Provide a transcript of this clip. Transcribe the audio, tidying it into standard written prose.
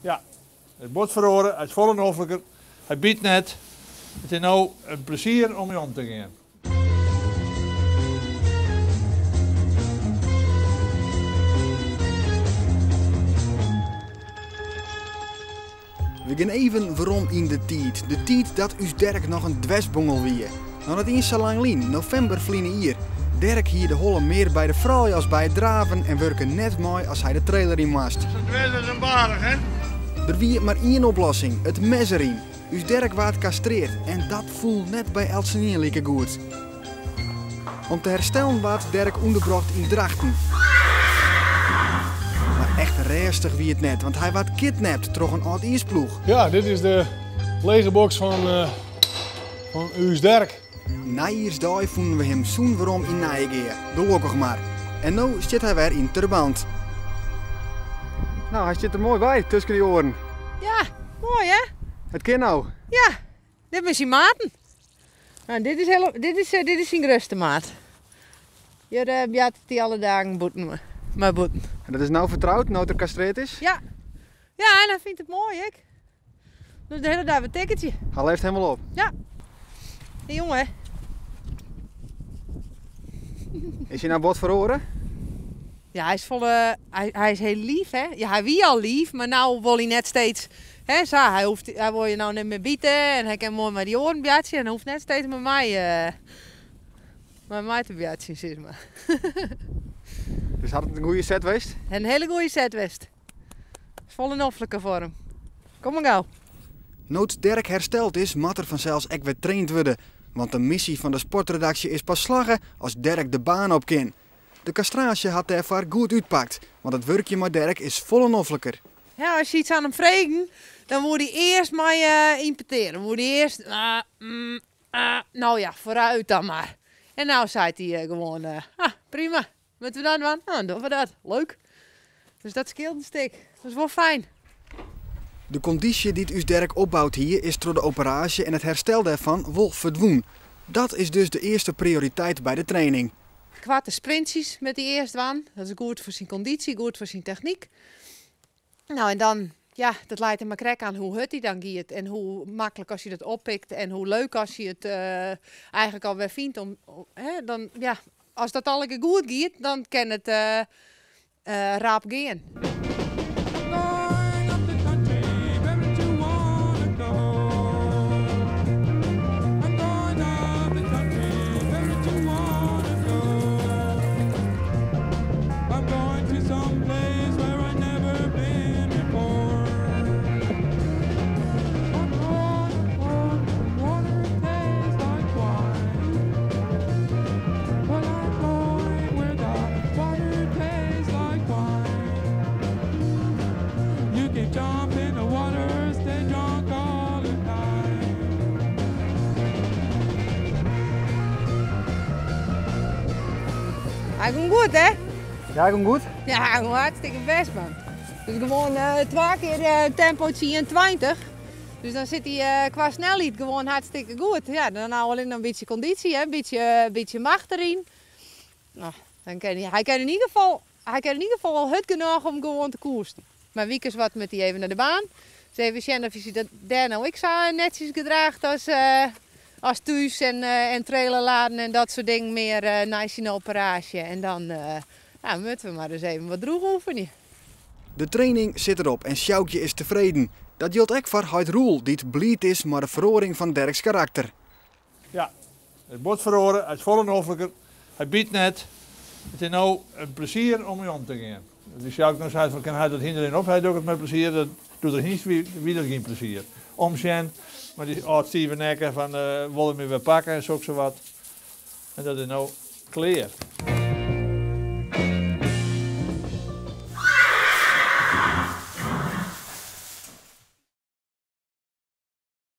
Ja, it bot feroare, hy is folle nofliker, hy byt net. It is no in plezier om mei om te gean. We gean even werom yn de tiid. De tiid dat ús Derk noch in dwersbongel wie. Noch net iens sa lang lyn, novimber ferline jier. Derk hie de holle mear by de froulju as by it draven en wurke net mei as hy de trailer yn moast. Sa dwers as in baarch, hè? Der wie mar ien oplossing, it mes deryn. Us Derk waard kastreard en dat foel net by eltsenien like goed. Om te herstellen waard Derk ûnderbrocht yn Drachten. Mar echt rêstich wie it net, want hy waard kidnapt troch in âldjiersploech. Ja, dit is de lege boks fan, uh, fan ús Derk. Nijjiersdei fûnen we him sûn werom yn Nijegea, gelokkich mar. En no stiet hy wer yn Terbant. No, hy stiet der moai by, tusken dy oaren. Ja, moai hè? It kin no. Ja, dit binne syn maten. Nou, dit is, hele, dit is, eh, dit is syn grutste maat. Hjir uh, bjat hy alle dagen bûten mei bûten. En dat is no fertroud, no't er kastreard is? Ja. Ja, en hy fynt it moai ek. Dus de hiele dei wat tikketsje. Hy leeft helemaal op? Ja. Hey, jongen. Is hy no wat feroare? Ja, hy is folle, hy, hy is hiel leaf, hè. Ja, hy wie al leaf, mar no wol hy net steeds, hè, sa, hy hoecht, hy wol je no net mear bite en hy kin moai mei dy oaren bjatsje en hy hoecht net steeds mei my, uh, mei my te bjatsjen, sis mar. Dus hat it in goede set west? In hiele goede set west. Is folle nofliker foar him. Kom mar gau. No't Derk hersteld is, moat er fansels ek wer traind wurde. Want de missy fan de sportredaksje is pas slagge as Derk de baan op kin. De kastraasje hat dêrfoar goed útpakt, want it wurkjen mei Derk is folle nofliker. Ja, as je iets oan him fregen, dan woe hy earst mei je yn petear. Dan woe hy earst, ah, mm, ah, no ja, foarút dan mar. En no seit hy gewoan, ah, prima, moatte we dat dwaan? No, dan dogge we dat. Leuk. Dus dat skeelt in stik. Dat is wol fijn. De kondysje dy't ús Derk opboud hie, is troch de operaasje en it herstel dêrfan wol ferdwûn. Dat is dus de earste prioriteit by de training. Koarte sprintsjes moat hy earst dwaan. Dat is goed foar syn kondysje, goed foar syn technyk. No en dan, ja, dat leit der mar krekt oan hoe hurd hy dan giet en hoe maklik as hy dat oppikt en hoe leuk as hy it uh, eigentlik alwer fynt om, hè, dan, ja, as dat allegear goed giet, dan kin it uh, uh, rap gean. Hy gong goed, hè? Ja, hy gong goed? Ja, hy gong hartstikke bêst, man. Dus gewoan uh, twa kear uh, tempo 22. Dus dan sit hy uh, kwa snelheid gewoan hartstikke goed. Ja, dan no allinnich in bytsje kondysje, hè, in bytsje, bytsje macht deryn. No, dan kin hy, hy kin yn ieder gefal, hy kin yn ieder gefal al hurd genôch om gewoan te koersen. Mar wyks wat moat hy even nei de baan. Dus even sjen oft hy sich dat dêr no ek sa netsjes gedraacht as, uh, as thús en, uh, en trailer laden en dat soart dingen mear uh, nei syn operaasje. En dan uh, ja, moatte we mar ris even wat droech oefenje. De training sit derop en Sjoukje is tefreden. Dat jildt ek foar heit Roel, dy't bliid is mei de feroaring fan Derks karakter. Ja, it bot feroare, hy is folle nofliker, hy byt net. It is no in plezier om mei om te gean. Dus Sjouk no seit fan kin hy dat hynder op, hy docht it mei plezier, dat doe't er hynst wie, wie dat gjin plezier. Omsjen, mei dy âld stive nekke fan uh, wol er my wer pakke en soksawat. En dat is no klear.